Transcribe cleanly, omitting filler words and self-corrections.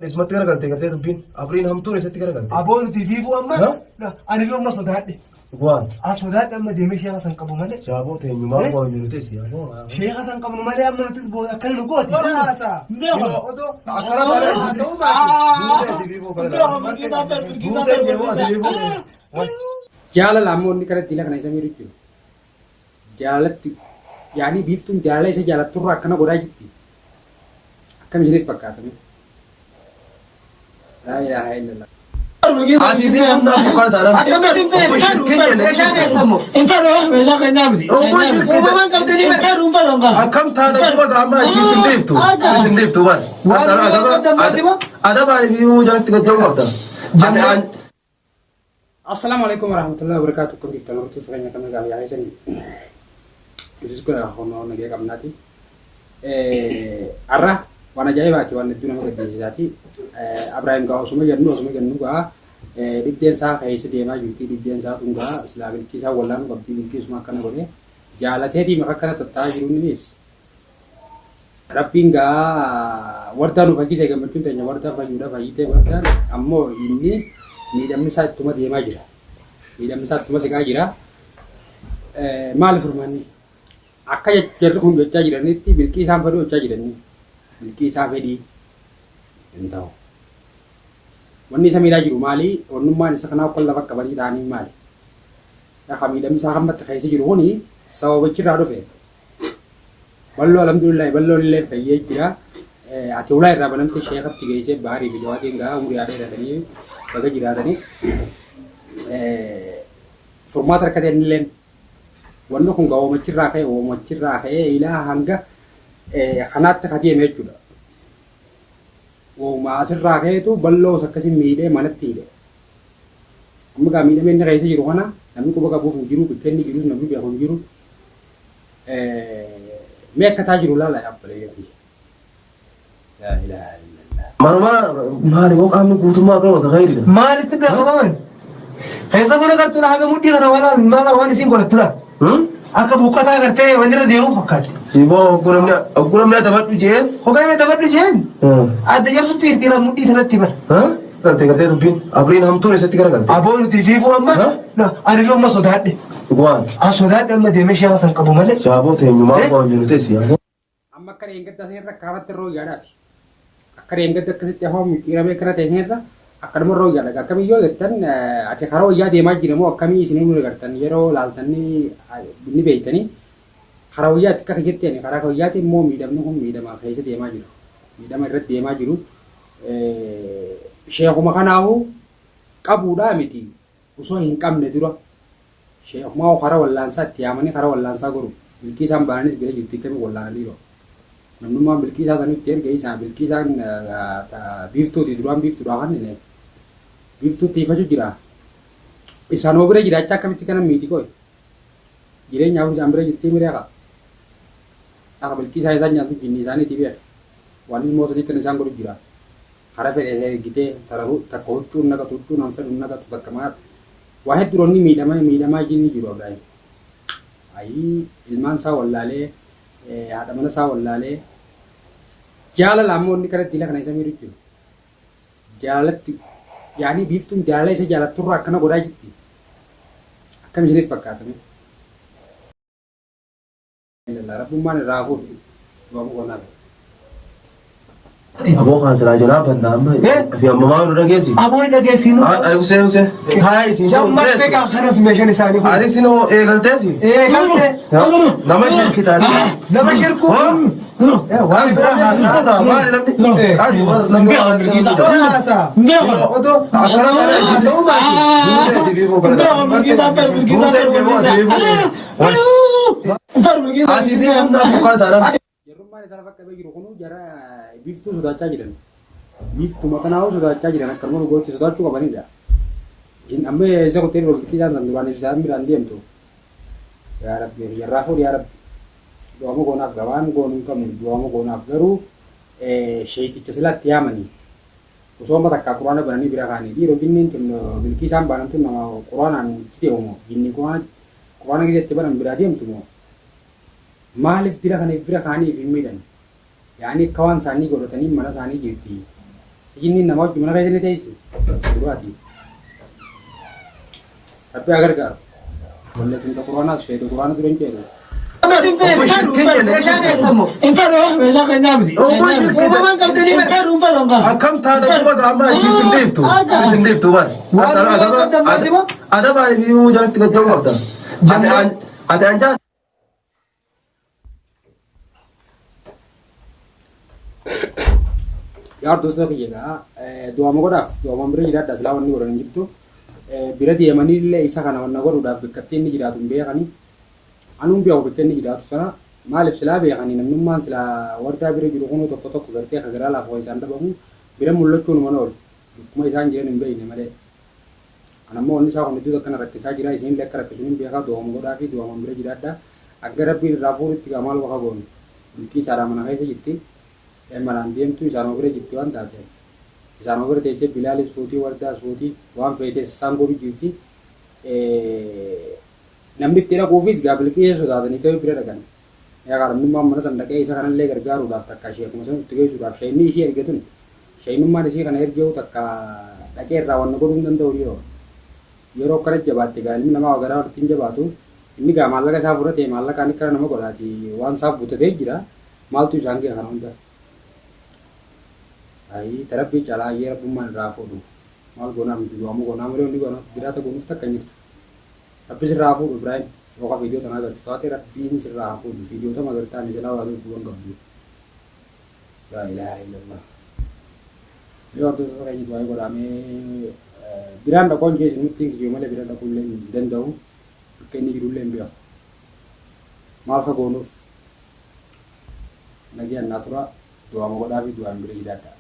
Isumatti garagalte gartee dubbiin. Abriin hamtuun isatti garagalte. Aboo nuti fiifuu amma Ha? ani fi amma sodaadhe. Waan. As sodaadhe amma deemee sheeka san qabu malee. Shaaboo teenyumaa Eh? waan jiru teessi. Aboo. Sheeka san qabnu malee amma nutis booda akkana nu gooti. Odoo Akkana Jaalala ammoo inni kana dila kana isa miidhu jiru. Jaalalatti yaanii biiftuun jaalala isa jaalatturraa akkana godhaa jirti. Akkam isiniif fakkaatame? Laa ilaaha illallah. Ati ni humna bukaa taanaan. Akkamitti hin feene? Meeshaa keessa immoo. Hin fedhu meeshaa keenyaa miti. Uumamaan qabdanii Hin fedhu hin fedhu hin qabu. Akkam taata duba gaama ishii sin dhiiftu. Sin dhiiftu waan. Waan uumamaan qabdan maasima? Adabaan fi immoo jalatti gad qabda. Assalaamu alaikum warahmatullahi wabarakatuh. Akkam jirtan hordoftoota keenya kam egaa yaa isanii. Nutis kun homaa nagee qabnaati. Har'a waan ajaa'ibaati waan hedduu nama gaddisiisaati. Abrahaam gaa osuma jennu gaa dhibdeen isaa keessa deemaa jirti. Dhibdeen isaa tun gaa silaa bilkii isaa wallaanuu qabdi. Bilkii isuma akkana godhe jaalateetii maka akkana tatta'aa jiru innis. Rabbiin gaa wardaa nu fayyise gammachuun teenya wardaa fayyuudha fayyitee wardaan ammoo inni miidhamni isaa ittuma deemaa jira. Miidhamni isaa ittuma siqaa jira. Maali furmaanni? Akka jarri kun jechaa jiranitti bilqii isaan fedhuu jechaa jiranii. Bilqii isaa fedhii hin ta'u. Wanni isa miidhaa jiru maali? Wannummaan isa kanaa kun lafa qabanii ta'anii maali? Akka miidhamni isaa hammatti keessa jiru kuni sababichirraa dhufe. Balloo alhamdulillah balloon illee fayyee jira. Ati ulaa irraa banamte sheekatti geessee baarii fi jawaatiin gaa umurii haa dheeratanii baga jiraatanii. Furmaata harka ta'e illee wanni kun gaa oomachirraa ka'ee ilaa hanga kanaatti ka deeme jechuudha. Ooma asirraa ka'eetu balloos akkasii miidhee manatti hidhe. Amma gaa miidhamee inni keessa jiru kana namni quba qabuuf hin jiru, bakka inni jirus namni beeku hin jiru. Mee akkataa jiru laala yaabbalee. Laa ilaaha illallah. Manumaa maali moo qaamni guutummaa kan wata khayri. Maalitti beekaman? Keessa buna gartuu haga mudhii kana waan maala waan isin godhattu laata? Akka buqqataa gartee wanni irra deemuu fakkaatti. Siiboo ogguramni adabadhu jeen. Kophee dabadhu jeen adda jabsutti irtiin mudhii kanatti bara. Galtee gartee dubbiin abriin hamtuun isatti garagalte. Aboo nuti fiifuu amma ani fi amma sodaadhe. Waan. As sodaadhe amma deemee sheeka san qabu malee. Shaaboo teenyumaa waan jiru teessi. Amma akka reengadda isinirra kaafatti rooyyaadhaati. Akka reengadda akkasitti afaan micciiramee akkana ta'e isinirra akkanuma rooyyaadha. Akkamiyyoo jettan ati karaa wayyaa deemaa jira moo akkamii isin nu agartan yeroo laaltanii ni beektanii karaa wayyaatti akka jetteen karaa wayyaatti immoo miidhamni kun miidhama keessa deemaa jiru. Miidhama irratti deemaa jiru. Sheekuma kanaafuu qabuudhaa miti osoo hin qabne dura sheekumaa karaa wallaansaa itti yaamanii karaa wallaansaa godhu. Bilkii isaan baananis bira jirti kami wallaananiiru. Namnummaan bilkii isaa sanitti erga isaa bilkii isaan biiftuuti duraan biiftuudha kan inni biiftuutti ifachuu jira. Isaanuma bira jiraachaa akkamitti kana miiti koy. Jireenyaaf isaan bira jirtii miree qaba. Akka bilkii isaa isaan nyaatu jinni isaaniiti beeka. Waan ilmoo sadii kan isaan godhu jira. Hara fedhe ergitee takka huccuun naqatu huccuun an fedhu naqatu takka maal. Waa hedduu roonni miidhamaa miidhamaa jinni jiru Ibraahim. Ayii ilmaan isaa wallaalee haadha mana isaa wallaalee jaalala ammoo inni kana dila kana isa miidhu jiru. Jaalalatti yaanii biiftuun jaalala isa jaalatturraa akkana godhaa jirti. Akkam isiniif fakkaatame? Rabbummaan irraa fuudhu. Du'a boqonnaa ta'e. Aboo kan silaa jalaa banna amma. Fi amma maal nu dhageessi? Aboo hin dhageessinu. Usee usee. Haa isin Jammattee gaa kanas meeshaan isaanii kun. Anis inoo eegalteesi. Eegalte. Nama shirkitaanii. Nama shirkuu. Waan biraa haasaa. Maali namni? Namni Haasaa. Odoo haasa'uu baate. Ati ni humna bukaa taanaan. Jarrummaan isaa lafa qabee jiru kunuu jara biiftuu sodaachaa jiran. Biiftuma kanaafuu sodaachaa jiran akkanuma dhugootti sodaachuu qabanidha. Amma isa kutee biroo isaan san duraan isaan biraan deemtu. Yaa Rabbi jarraa fuudhi yaa Rabbi. Du'ama goonaaf gabaan goonuu hin qabnu du'ama goonaaf garuu sheekicha silaatti yaamanii osoo amma takkaa quraana bananii bira kaanii dhiiroo jinniin tun bilkii isaan baanan tun nama quraanaan itti deemu moo jinni quraana keessatti banan biraa deemtu moo maaliif dira kana bira kaanii fi hin miidhan yaani akka waan isaanii godhatanii mana isaanii jirti. Jinniin nama wajji mana keessa ni teessi. Duraati. Rabbi haa gargaaru. Wallee tumta quraanaas feetu quraana dura hin ceetu. Meeshaa keessa immoo. Hin fedhu meeshaa keenyaa miti. Uumamaan qabdanii Hin fedhu hin fedhu hin kana. Akkam taata duuba amma isin dhiiftu. Isin dhiiftu bar. Waan uumamaan qabdan maal dhibaa? Adaba ifuu jalatti gajjaa'uu qabda. Ati anjaa Yaa hordoftoota kiyya egaa du'aama godhaaf du'aamaan bira jiraadha silaa wanni godhan hin jirtu. Bira deemanii illee isa kana wanna godhuudhaaf bikkattii inni jiraatu hin beekanii. Anuun beeku bakka inni jiraatu sana maaliif silaa beekanii namnummaan silaa wardaa bira jiru kunuu tokko tokko gartee ka garaa laafu isaan dhabamu bira mul'achuun mana oolu. Bakkuma isaan jiran hin beekne malee. An ammoo wanni isaa kun iddoo akkana rakkisaa jira isinillee akka rakkisu hin beekaa du'aama godhaa fi du'aamaan bira jiraadha. Akka rabbiin irraa fuudhutti gaa maal waqa goonu. Milkii isaadhaa mana keessa jirti. Manaan deemtu isaanuma bira jirti waan taateef. Isaanuma bira teessee Bilaalis fuutii wardaas fuutii waan feetes isaan godhu jirti. Namni itti dhaquufis gaa bilqii sodaatanii ta'uu bira dhaqan. Yaa namnummaan mana san dhaqee isa kanallee gargaaruudhaaf takka sheekuma san itti geessuudhaaf sheekni isii erge tun sheeknummaan isii kana ergee takka dhaqee irraa wanna godhuu hin danda'u yeroo. Yeroo akkana jabaatte gaa ilmi namaa garaa walitti hin jabaatu. Inni gaa maallaqa isaa fudhatee maallaqaan akkana nama godhaati waan isaaf guutatee jira. Maaltu isaan ga'e kana hunda. Ayii tarabbii caalaa ayyee rabbummaan irraa fuudhu. Maal goonaa miti du'amu goonaa malee wanni goonaa biraata goonuuf takka hin jirtu. Rabbi sirraa fuudhu Ibrahim. Yookaan viidiyoo tanaa agartu taate rabbiin sirraa haa fuudhu. Viidiyoo tama agartaan isilaa waa lubbuu hin qabdu. Laa ilaaha illallah. Yoo hordoftoota keenya du'aa godhamee biraan dhaqoon jee isin nutti hin malee biraan dhaquu illee hin danda'u. Bakka inni jiru illee hin beeku. Maal ka goonuuf nagayaan naa tura du'aama godhaa fi du'aan bira jiraadha.